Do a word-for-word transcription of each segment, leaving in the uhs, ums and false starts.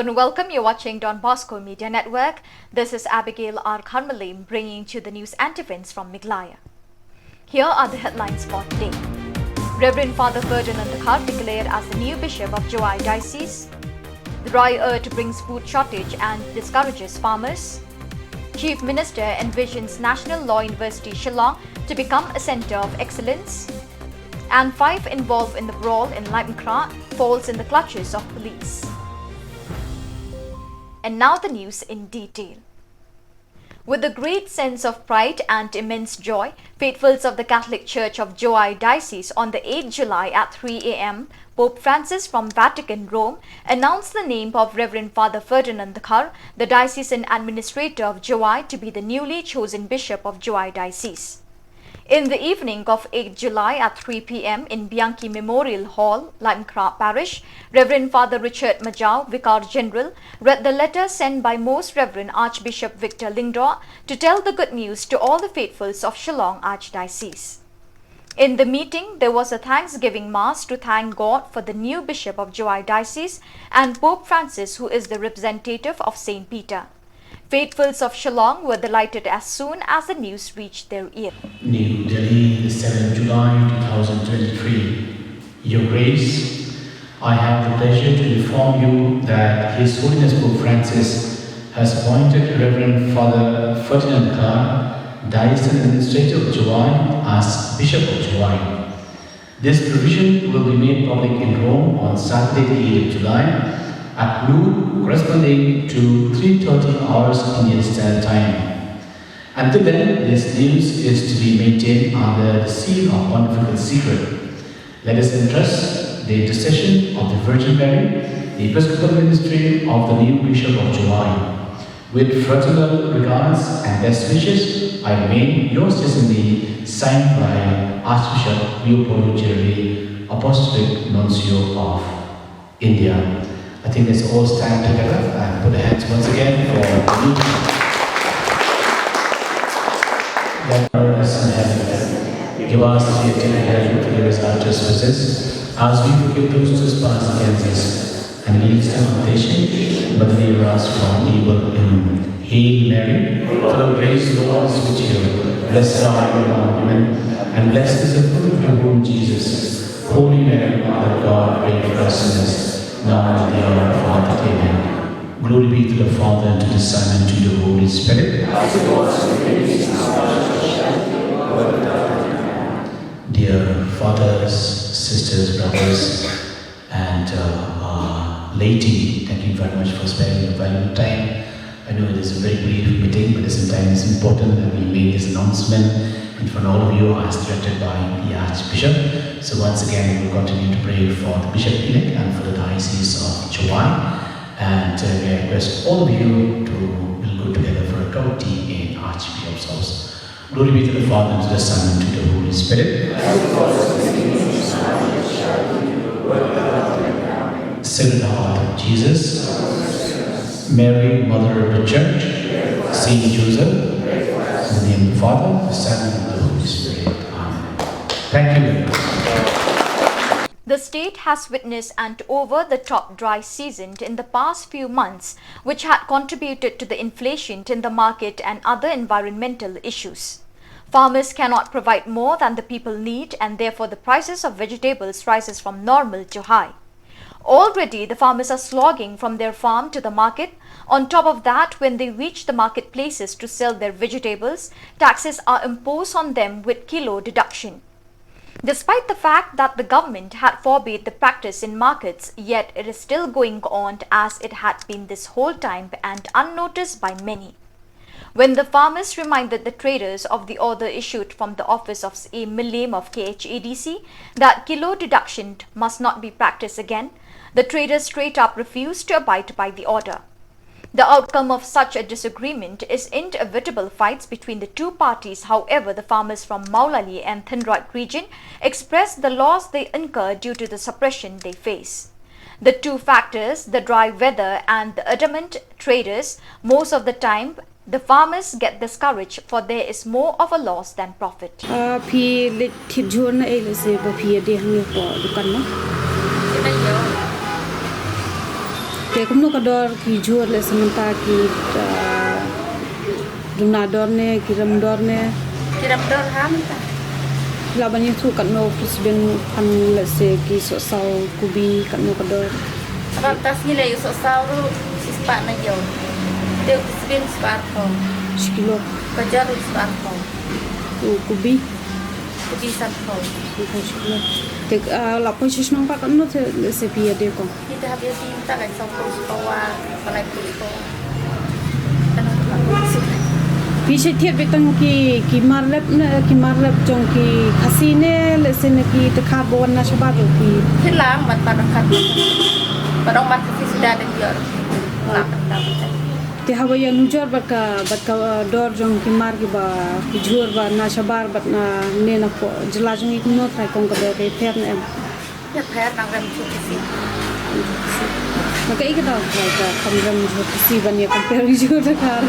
And welcome, you're watching Don Bosco Media Network. This is Abigail R Kharmalim bringing to the news and events from Meghalaya. Here are the headlines for today. Reverend Father Ferdinand Dkhar declared as the new Bishop of Jowai Diocese. Dry earth brings food shortage and discourages farmers. Chief Minister envisions National Law University Shillong to become a centre of excellence. And five involved in the brawl in Laitumkhrah falls in the clutches of police. And now the news in detail. With a great sense of pride and immense joy, faithfuls of the Catholic Church of Jowai Diocese on the eighth July at three a m, Pope Francis from Vatican, Rome, announced the name of Reverend Father Ferdinand Dkhar, the diocesan administrator of Jowai, to be the newly chosen Bishop of Jowai Diocese. In the evening of eighth July at three p m in Bianchi Memorial Hall, Laitumkhrah Parish, Reverend Father Richard Majau, Vicar General, read the letter sent by Most Reverend Archbishop Victor Lyngdoh to tell the good news to all the faithfuls of Shillong Archdiocese. In the meeting, there was a thanksgiving mass to thank God for the new Bishop of Jowai Diocese and Pope Francis, who is the representative of Saint Peter. Faithfuls of Shillong were delighted as soon as the news reached their ear. New Delhi, the seventh July two thousand twenty-three. Your Grace, I have the pleasure to inform you that His Holiness Pope Francis has appointed Reverend Father Ferdinand Dkhar, Diocesan Administrator of Jowai, as Bishop of Jowai. This provision will be made public in Rome on Saturday, the eighth of July, at noon, corresponding to three thirty hours Indian Standard Time. Until then, this news is to be maintained under the seal of pontifical secret. Let us entrust the intercession of the Virgin Mary, the Episcopal Ministry of the new Bishop of Jowai. With fraternal regards and best wishes, I remain yours sincerely, signed by Archbishop Leopoldo Gerardi, Apostolic Nuncio of India. I think let's all stand together and put our hands once again for the new. Let us in heaven give us the day to day, forgive us our trespasses, as we forgive those who trespass against us. And lead us not into temptation, but deliver us from evil. Amen. Hail Mary, full of grace, the Lord is with you. Blessed are you among women, and blessed is the fruit of your womb, Jesus. Holy Mary, Mother of God, pray for us sinners, now and at the hour of our death. Amen. Glory be to the Father, and to the Son, and to the Holy Spirit. Dear fathers, sisters, brothers, and uh, uh, laity, thank you very much for sparing your valuable time. I know it is a very brief meeting, but at the same time it's important that we make this announcement in front of all of you as directed by the Archbishop. So once again, we will continue to pray for the Bishop-elect and for the Diocese of Jowai. And uh, may I request all of you to will go together for a cup of tea in Archbishop's house. Glory be to the Father, and to the Son, and to the Holy Spirit. Sacred Heart of Jesus, Mary, Mother of the Church, Saint Joseph, in the name of the Father, the Son, and the Holy Spirit. Amen. Thank you very much. The state has witnessed an over the top dry season in the past few months, which had contributed to the inflation in the market and other environmental issues. Farmers cannot provide more than the people need, and therefore the prices of vegetables rises from normal to high. Already, the farmers are slogging from their farm to the market. On top of that, when they reach the marketplaces to sell their vegetables, taxes are imposed on them with kilo deduction. Despite the fact that the government had forbade the practice in markets, yet it is still going on as it had been this whole time and unnoticed by many. When the farmers reminded the traders of the order issued from the office of A Milem of K H A D C that kilo deduction must not be practiced again, the traders straight up refused to abide by the order. The outcome of such a disagreement is inevitable fights between the two parties. However, the farmers from Mawlali and Thynroit region expressed the loss they incur due to the suppression they face. The two factors, the dry weather and the adamant traders, most of the time the farmers get discouraged for there is more of a loss than profit. Ah, phi leit thied jhur na ei lehse ba phi ïa die hangne hapoh dukan mo? Te Kumno ka dor ki jhur lehse mynta ki, ah, duna dor ne, ki rem dor ne? Ki rem dor ha mynta. Lah ban ïathuh katno phi sbun phan lehse ki sohsaw kubi katno ka dor? Haba mynta sngi leh u sohsaw ruh shispah na ïew. Te u phi sbun spah arphew. Shi kilo. Ka jhur ruh spah arphew. U kubi? Kubi sanphew. Sanphew shi kilo. Te, ah, la poi sha shnong pat katno te lehse phi ïa die kong? Kita hab ïa ti mynta ka sawphew spah wa, ka laiphew spah wa. Phi shait thied beit tang ki, ki mar rep ne, ki mar rep jong ki Khasi ne, lehse na ki Dkhar ba wan na shabar ruh phi? Phi lang, bad mar Dkhar. Bad ong mar Khasi sida dang ïoh. Lang, bad mar. Te haba ïa nujor bad ka, bad ka, uh, dor jong ki mar kiba, ki jhur ba na shabar bad na ne na pdeng jylla jong ngi kumno trai kong, ka dor ka ïapher ne em? Ïapher, nang rem jhur Khasi. Na kaei ka daw ka, ka kham rem jhur Khasi ban ïa compare jhur Dkhar?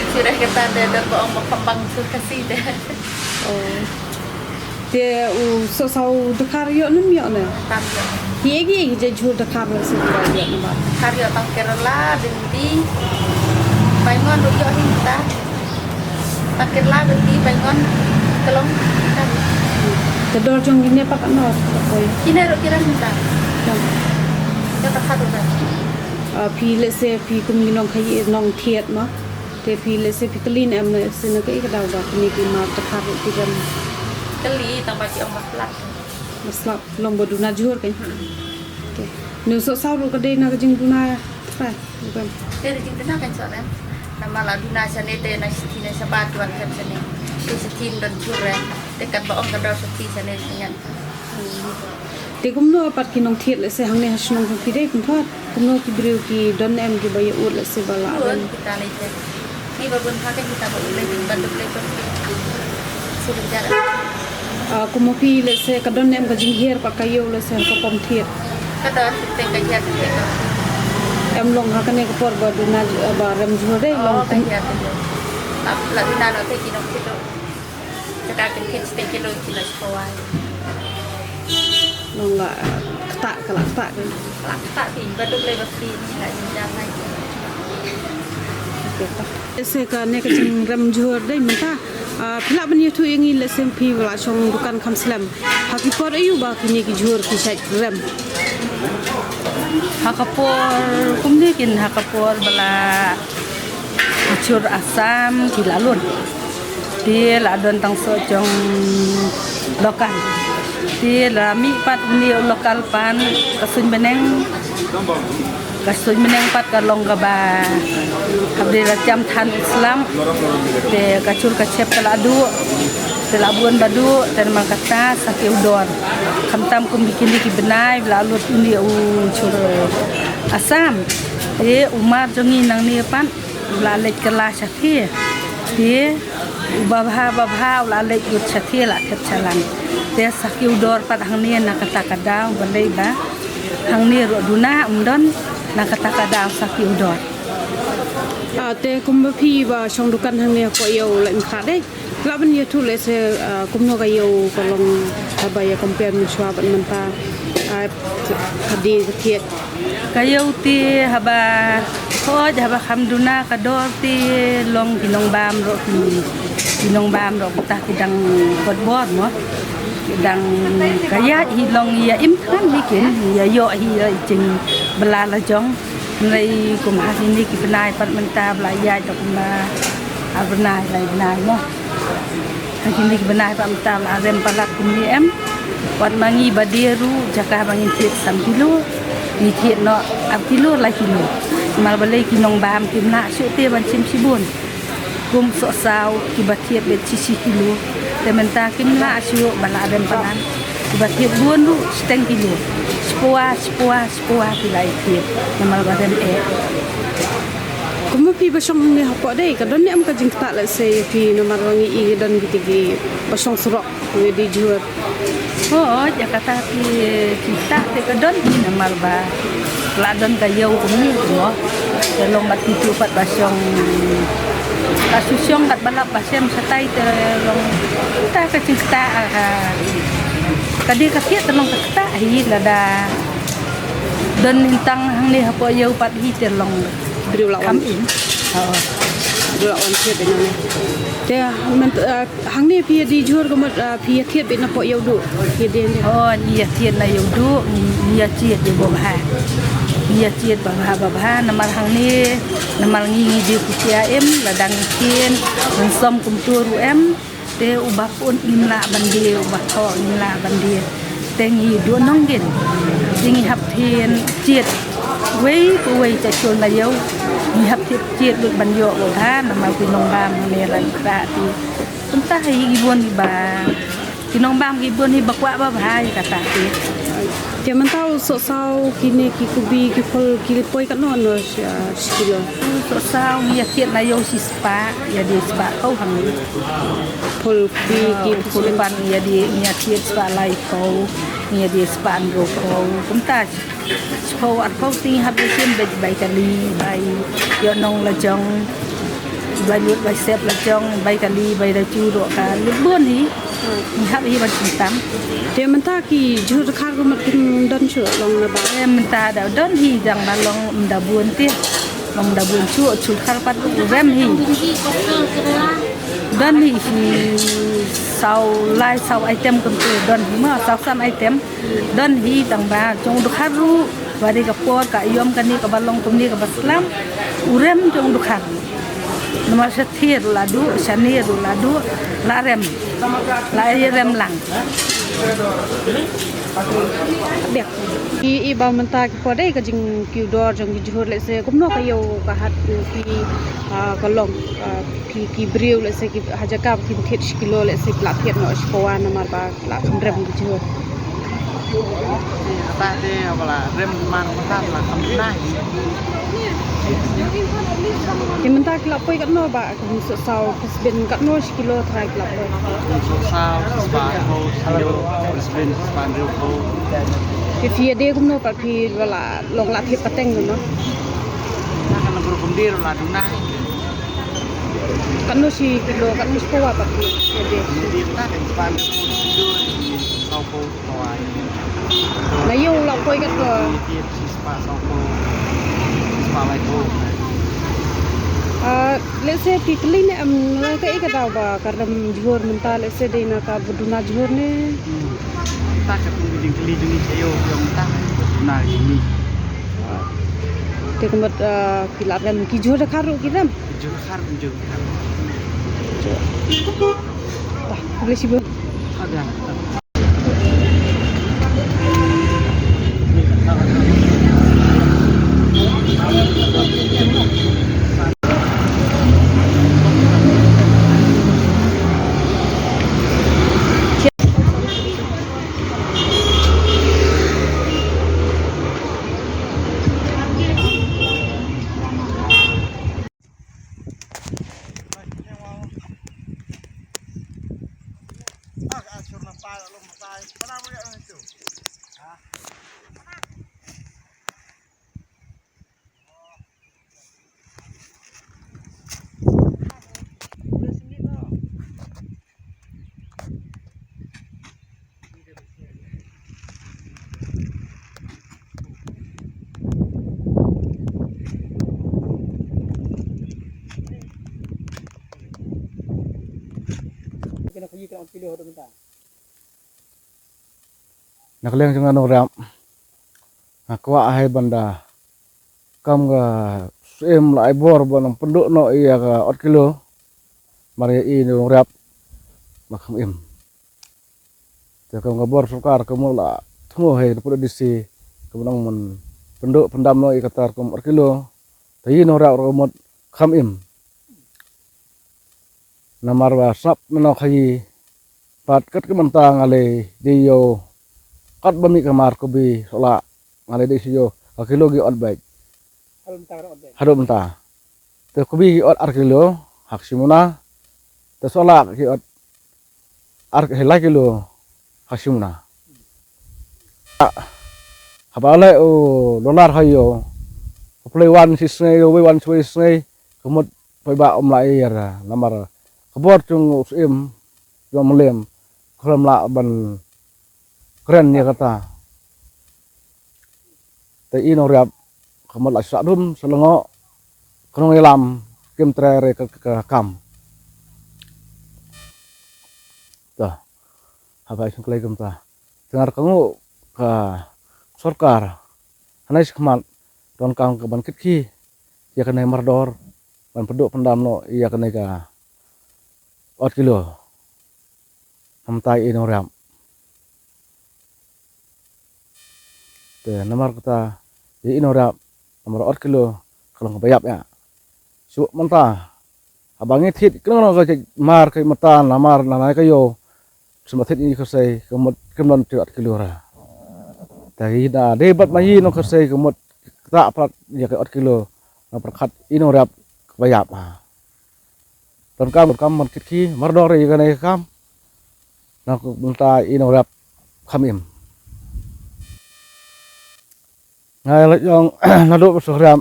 Shu dei kata te, dei ba ong ba kham bang jhur Khasi te. Oh. Te u sohsaw Dkhar ïoh ne ym ïoh ne? Tam ïoh. Hi ïa ki, ïa ki jhur Dkhar lehse ba ïoh ne ba? Dkhar ïoh tang Kerala, Delhi, Bangalore ruh ïoh hi ta. Tang Kerala, Delhi, Bangalore, ka long kita. Te dor jong kine pat katno ka poi? Kine ruh ki rem ta. Ïoh. Ïoh Dkhar ruh ta. Ah, phi lehse phi kum ki nongkhaïi nongthied mo. Te phi lehse phi kylli ne em lehse na kaei ka daw ba kine ki mar Dkhar ruh ki rem? Kylli tang ba ki ong ba slap. Ba slap, long ba duna jhur kein. Hmm. Te ne u sohsaw ruh ka dei na ka jingduna trai, ruh kein. Te ka jingduna kein soh rem. Namar la duna shane te na shithi na shabar ki wan rem shane. Te shithi don jhur rem. Te katba ong ka dor shithi shane ngan. Te kumno pat ki nongthied lehse hangne ha shnong jong phi dei kumno? Kumno ki briew ki don em kiba ïa ud lehse ba la don? Kita lei te. Ni ba bun ha ka kita ba ud lei ba duk lei ba. Shu jar. Ah, kumno phi lehse ka don em ka jinghiar pat ka ïew lehse ha ka pom thied? Ka don te ka hiar te ka. Em long ha kane ka por ba duna ba rem jhur dei long ka hiar te. Ap la duna no te ki nongthied. Ka ka kin kin sting kilo kilo shiphew wai. Nong la, ah, kata ka la kata ka. La kata ti ba duk lei ba ti ni la jin jam hai. Lehse kane ka jingrem jhur dei mynta. Ah, phi lah ban ïathuh ïa ngi lehse phi ba la shong dukan kham slem. Ha ki por aïu ba kine ki jhur ki shait rem? Ha ka por kumne kin ha ka por ba la ki jhur Assam ki la lut. Te la don tang soh jong local. Te la mih pat une u local pan ka suiñ bneng. Ka suiñ bneng pat ka long kaba hap dei la jam than u slap. Te ka jhur ka jhep ka la duh. Te la bun ba duh te namar kata sa kiew dor. Khamtam kum kine ki bnai la lut une u jhur Assam. Te u mar jong ngi nangne pat u la leit kylla shathie. Te u babha babha u la leit lut shathie la thep shalan. Te sa kiew dor pat hangne na kata ka daw balei ba hangne ruh duna um don na kata ka daw sa kiew dor. Ah, te kumba phi ba shong dukan hangne ko ïew leh mkha dei. Lah ban ïathuh lehse, ah, kumno ka ïew ka long haba ïa compare mynshuwa bad mynta, ah, ka die ka thied. Ka ïew te haba hoi haba kham duna ka dor te long ki nongbam ruh ki, ki nongbam ruh kita ki dang bor bor mo. Ki dang ka ïaid hi long ïa im than hi kin ïa ïoh hi ïa i jingbylla la jong. Hynrei kum ha kine ki bnai pat mynta ba la ïaid da kumba ar bnai lai bnai mo. Ha kine ki bnai pat mynta ba la rem palat kumne em. Wat ma ngi ba die ruh jaka ba ngin thied san kilo, ngi thied noh ar kilo lai kilo. Namar balei ki nongbam kim lah shuh te ban shim shibun. Kum sohsaw kiba thied beit shi shi kilo. Te mynta kim lah shuh ba la rem palat. Kiba thied bun ruh shiteng kilo. Shiphew, shiphew, shiphew ki la ïa thied. Namar ba rem eh. Kumba phi ba shong hangne hapoh dei ka don ne em ka jingktah lehse ïa phi namar ba ngi i don kiti kiba shong surok. Ngi die jhur. Hooid, ïa kata ki, ki ktah te ka don hi namar ba la don ka ïew kumne kumno. Te long bad kitu pat ba shong, la shu shong kat ba lap ba shem shatai te long. Kata ka jingktah ka, ka die ka thied te long ka ktah hi lada Don ngi tang hangne hapoh ïew pat hi te long. Briew la wan. Kam im. Oh. Briew la wan thied ïa ngi. Te mynta, eh, hangne phi ïa die jhur ka mut, eh, phi ïa thied beit na poh ïew duh. Phi ïa die ne. Oh, ngi ïa thied na ïew duh, ngi ïa thied ïa babha. Ngi ïa thied babha babha namar hangne, namar ngi ngi die kutia im, lada ngi thied, ngi som kumtu ruh em. Te uba pun ngim lah ban die, uba thoh ngim lah ban die. Te ngi duh nongin. Te ngi hap thied thied. Wei pa wei cha chul na ïew. Ngi hap thied thied lut ban ïoh u dha namar ki nongbam ne la yu kra ti. Kumta hi ki bun hi ba. Ki nongbam ki bun hi ba kwah babha hi kata ti. Te mynta u sohsaw kine ki kubi ki phul ki poi katno, no, shi, ah, shi kilo? U sohsaw ngi ïa thied na ïew shi spah, ïa die spah khaw hangne. Phul kubi ki, ah, phul pan ïa die, ngi ïa thied spah lai khaw, ngi ïa die spah hynriew khaw. Kumta shi khaw ar khaw te ngi hap ïa shim bai, bai kali, bai ïoh nong la jong. Bai lut bai sep la jong, bai kali, bai da chu doh ka lut bun hi. Ngi hap hi ban shim tam. Te mynta ki jhur dkhar ka mut kim don shuh long na ba? Eh, mynta da don hi, dang ba long ym da bun te. Long da bun shuh, jhur dkhar pat u rem hi. Don hi shi saw lai saw item kumtu don hi mo, saw san item. Don hi tang ba jong u dkhar ruh, ba dei ka por ka ïom kane kaba long kumne kaba slam. U rem jong u dkhar. Namar sha thied ruh la duh, shane ruh la duh, la rem. La ïa rem lang. Biak. I, i ba mynta ki por dei ka jingkiew dor jong ki jhur, lehse kumno ka ïew ka hat ki, ah, ka long, ah, ki, ki briew lehse ki ha jaka ba kin thied shi kilo lehse ki la thied noh shi pawa namar ba la kham rem ki jhur. Kata te ba la rem man ba la kham nai. Te mynta ki la poi katno ba, kum sohsaw, kum sbin katno shi kilo trai ki la poi? Kum sohsaw shi spah hynriew, kum sbin shi spah hynriew. Te phi ïa die kumno pat phi ba la long la thied pateng no? Na ka na bru kum die la duna. Katno shi kilo, katno shi pawa pat phi ïa die? Ïa die ta kan spah hynriew kilo, saw khaw. Na ïew la poi katno? Ah, lehse phi kylli ne em, na kaei ka daw ba ka rem jhur mynta, lehse dei na kaba duna jhur ne? Hmm. Mynta ka phi jingkylli jong ngi sha ïew, mynta ka duna jong ngi. Te ka mut, ah, ki la rem ki jhur dkhar ruh ki rem? Ki jhur dkhar, ki jhur dkhar. Bah, khublei shibun. Ada. Na ka liang jong nga nongrep, nga kwah hi ban da kam ka Syiem la ai bor ban pynduh noh ïa ka ot kilo. Mar ïa i nongrep ba kham im. Te kam ka bor sorkar ka mut la thmu hi na pud D C ka mut nang man pynduh pyndam noh ïa kata rukom ar kilo. Te i nongrep ruh ka mut kham im. Namar ba sap mynno khaïi pat kat ka mynta nga lei dei ïoh kat ba mih ka mar kubi sola nga lei dei shu ïoh ka kilo ki ot beit. Haduh mynta. Te kubi ki ot ar kilo ha ka shi muna. Te sola ki ot ar, lai kilo ha ka shi muna. Haba leh u dollar ha ïoh, u pynlei wan shi sngi, u wei wan shi wei sngi, ka mut paidbah um lah ïa namar ka bor jong u Syiem jong Mylliem khlem lah ban kren ïa kata. Te i nongriap ka mut la sah dum sa lyngngoh, ka nongïalam kim treh re ka, ka, ka kam. Te haba i sngewklei kumta, te nga ruh ka nguh ka sorkar hangne shakhmat, donkam ka ban kit khih ïa kane mardor, ban pynduh pyndam noh ïa kane ka ot kilo. Namar i nongriap, te namar kata, i nongriap, namar ot kilo ka long kaba ïap ïa. Shu mynta haba ngi thied kano kano ka jait mar ka mynta, namar na nai ka ïew, shu ma thied ïa i khursai ka mut kim don te ot kilo ra. Te i da dei bad ma i nong khursai ka mut kata pat ïa ka ot kilo, na pyrkhat i nongriap kaba ïap ha. Donkam, donkam ban kit khih mardor ïa kane ka kam, na ka bynta i nongriap kham im. Nga la jong naduh ba sngewriap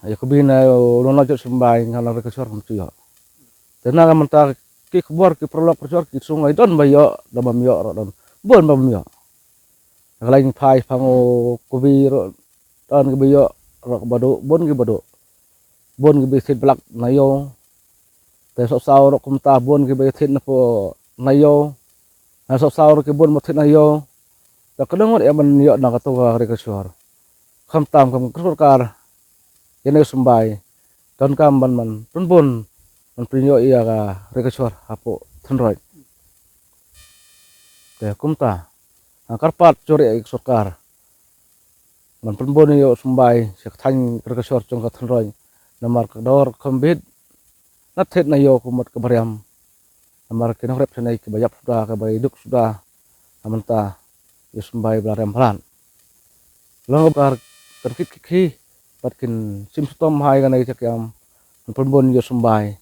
ïa ka bynta u nongjoit symbai, nga na re ka shor kam shu ïoh. Te na ka mynta ki khubor ki paralok parajor ki shu ong ai don ba ïoh, don bym ïoh ruh don, bun bym ïoh. Ka lain phai phang u kubi ruh don kiba ïoh ruh ba duh, bun kiba duh. Bun kiba thied blak na ïew. Te sohsaw ruh kumta bun kiba thied na po na ïew. Na sohsaw ruh ki bun ba thied na ïew. Te ka dang ngut ïa ban ïoh na kato ka re ka shor. Khamtam kam ka sorkar ïa ne symbai, donkam ban man pynbun, ban pynïoh ïa ka re ka shor hapoh Thenroid. Te kumta nga kyrpad jur ïa ka sorkar ban pynbun ïa u symbai sha ka thaiñ re ka shor jong ka Thenroid, namar ka dor kham bit, na thied na ïew ka mut kaba riam. Namar ki nongrep shane kiba ïap suda, kiba ïaduk suda, na mynta ïa u symbai ba la riam bha. Long kaba kan kit khih bad kin shim shitom ha ïa kane ka jaka ïam, ban pynbun ïa u symbai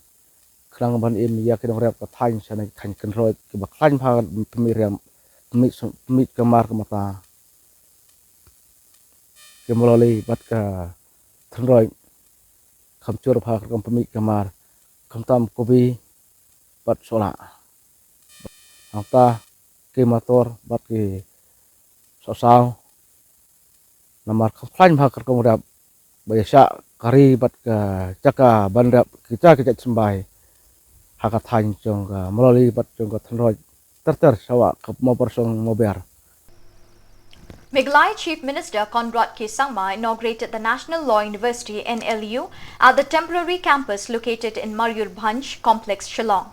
khnang ban im ïa ki nongrep ka thaiñ shane, thaiñ Thenroid, kiba khlaiñ bha pynmih riam, pynmih, pynmih ka mar ka mata. Ki Mawlali bad ka Thenroid kham jur bha ka rukom pynmih ka mar, khamtam kubi bad sohlah. Nangta ki mator bad ki sohsaw, namar kham khlaiñ bha ka rukom riap ba ïa shah ka ri bad ka jaka ban riap kita ki jait symbai ha ka thaiñ jong ka Mawlali bad jong ka Thenroid ter ter, shawa ka Mawbarsong Mawber. Meghalaya Chief Minister Conrad K Sangma inaugurated the National Law University, N L U, at the temporary campus located in Mayurbhanj Complex, Shillong.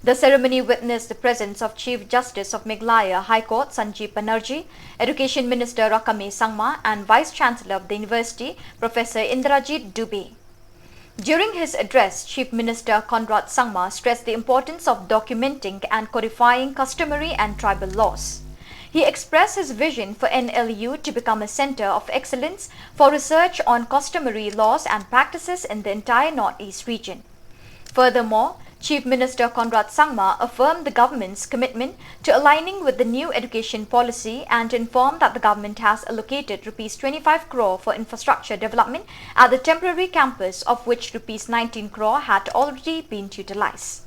The ceremony witnessed the presence of Chief Justice of Meghalaya High Court Sanjeev Banerjee, Education Minister Rakkam A Sangma, and Vice Chancellor of the university, Professor Indrajit Dubey. During his address, Chief Minister Conrad Sangma stressed the importance of documenting and codifying customary and tribal laws. He expressed his vision for N L U to become a center of excellence for research on customary laws and practices in the entire Northeast region. Furthermore, Chief Minister Conrad Sangma affirmed the government's commitment to aligning with the new education policy and informed that the government has allocated rupees twenty-five crore for infrastructure development at the temporary campus, of which rupees nineteen crore had already been utilized.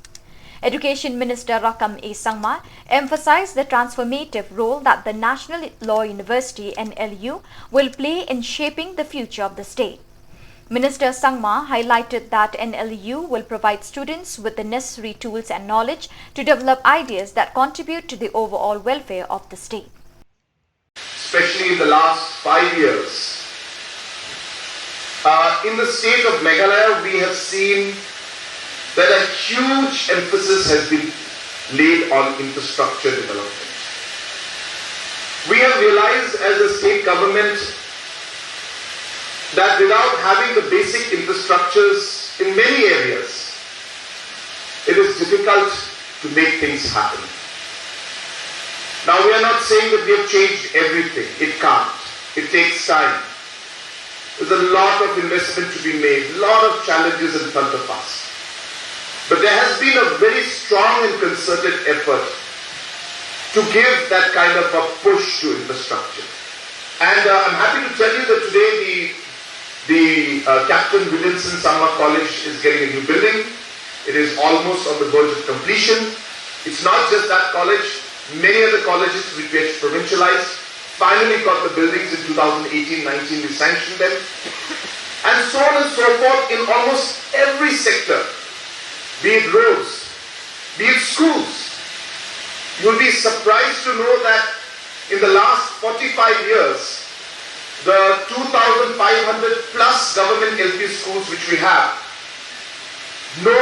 Education Minister Rakkam A Sangma emphasized the transformative role that the National Law University, N L U, will play in shaping the future of the state. Minister Sangma highlighted that N L U will provide students with the necessary tools and knowledge to develop ideas that contribute to the overall welfare of the state. Especially in the last five years, uh, in the state of Meghalaya, we have seen that a huge emphasis has been laid on infrastructure development. We have realized as a state government that without having the basic infrastructures in many areas, it is difficult to make things happen. Now, we are not saying that we have changed everything. It can't. It takes time. There's a lot of investment to be made, a lot of challenges in front of us. But there has been a very strong and concerted effort to give that kind of a push to infrastructure. And uh, I'm happy to tell you that today the, the uh, Captain Williamson Sangma College is getting a new building. It is almost on the verge of completion. It's not just that college, many other colleges which we have provincialized. Finally got the buildings in two thousand eighteen nineteen, we sanctioned them, and so on and so forth in almost every sector, be it roads, be it schools. You'll be surprised to know that in the last forty-five years, the two thousand five hundred plus government L P schools which we have, no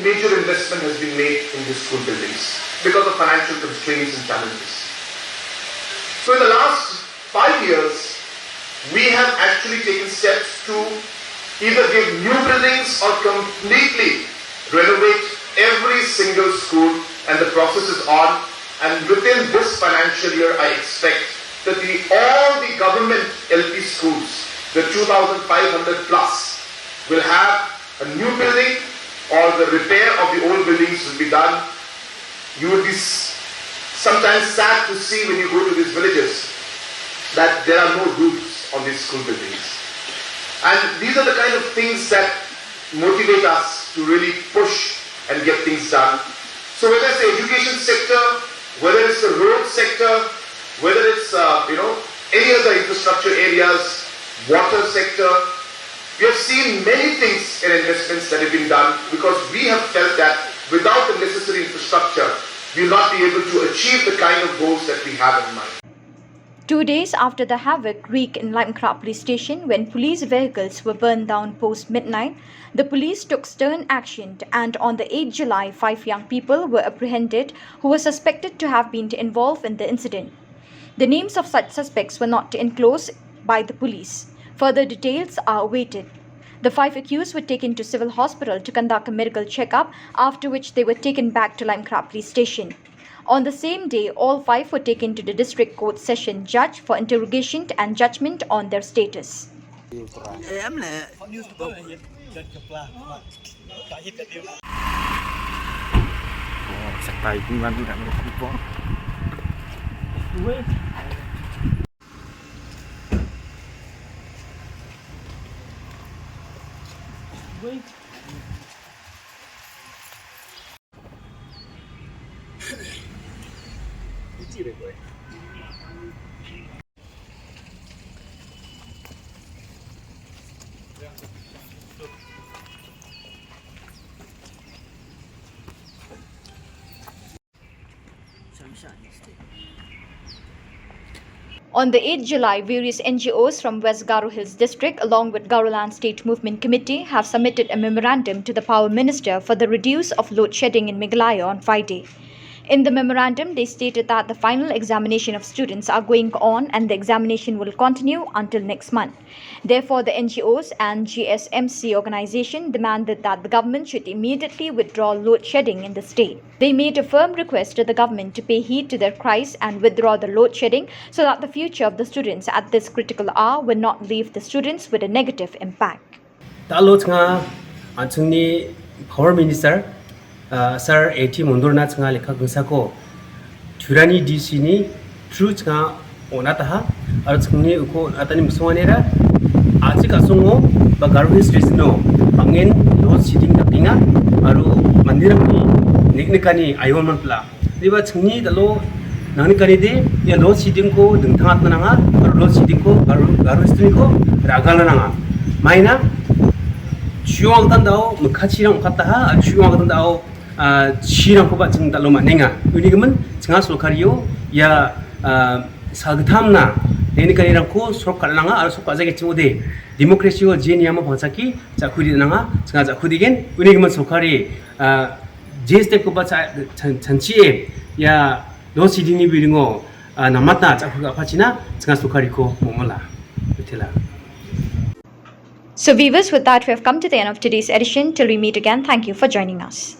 major investment has been made in these school buildings because of financial constraints and challenges. So in the last five years, we have actually taken steps to either give new buildings or completely renovate every single school, and the process is on. And within this financial year, I expect that the, all the government L P schools, the two thousand five hundred plus, will have a new building or the repair of the old buildings will be done. You will be s- sometimes sad to see when you go to these villages that there are no roofs on these school buildings. And these are the kind of things that motivate us to really push and get things done. So whether it's the education sector, whether it's the road sector, whether it's uh, you know any other infrastructure areas, water sector, we have seen many things and investments that have been done because we have felt that without the necessary infrastructure, we will not be able to achieve the kind of goals that we have in mind. Two days after the havoc wreaked in Laimkhrah Police Station when police vehicles were burned down post midnight, the police took stern action, and on the eighth July, five young people were apprehended who were suspected to have been involved in the incident. The names of such suspects were not disclosed by the police. Further details are awaited. The five accused were taken to Civil Hospital to conduct a medical checkup, after which they were taken back to Laimkhrah Police Station. On the same day, all five were taken to the District Court Session Judge for interrogation and judgment on their status. On the eighth July, various N G Os from West Garo Hills District, along with Garoland State Movement Committee, have submitted a memorandum to the Power Minister for the reduce of load shedding in Meghalaya on Friday. In the memorandum, they stated that the final examination of students are going on and the examination will continue until next month. Therefore, the N G Os and G S M C organization demanded that the government should immediately withdraw load shedding in the state. They made a firm request to the government to pay heed to their cries and withdraw the load shedding so that the future of the students at this critical hour will not leave the students with a negative impact. Talo changa an chungni Power Minister, uh, Sir A T Mondorna changa lekha kungsa ko Thurani D C ni through changa ona taha, aro chungni uko atani musungani ra achi kasongo ba Garo Hills Region no bangin load shedding takinga aro mandirang ni niknikani ayon manpla. Riba chungni talo nangni kani de ya load shedding ko dengthangat na nanga, aro load shedding ko Garo Hills ni ko ragal na nanga. Maina chuang tan dao mekha chirang kataha, chuang tan dao chirang ko ba ching talo maninga. Uni gemen chunga sorkar yo ya sagtham na ini kani rang ko sorkar nanga, aro sorkar jagi ching ode democracy o je niyama pangchaki jakhu di nanga, chunga jakhu di gen. Uni gemen sorkar ye je step ko ba chanchi e ya load shedding ni biringo namatna jakhu ka pachina chunga sorkar ko momala. Betila. So viewers, with that, we have come to the end of today's edition. Till we meet again, thank you for joining us.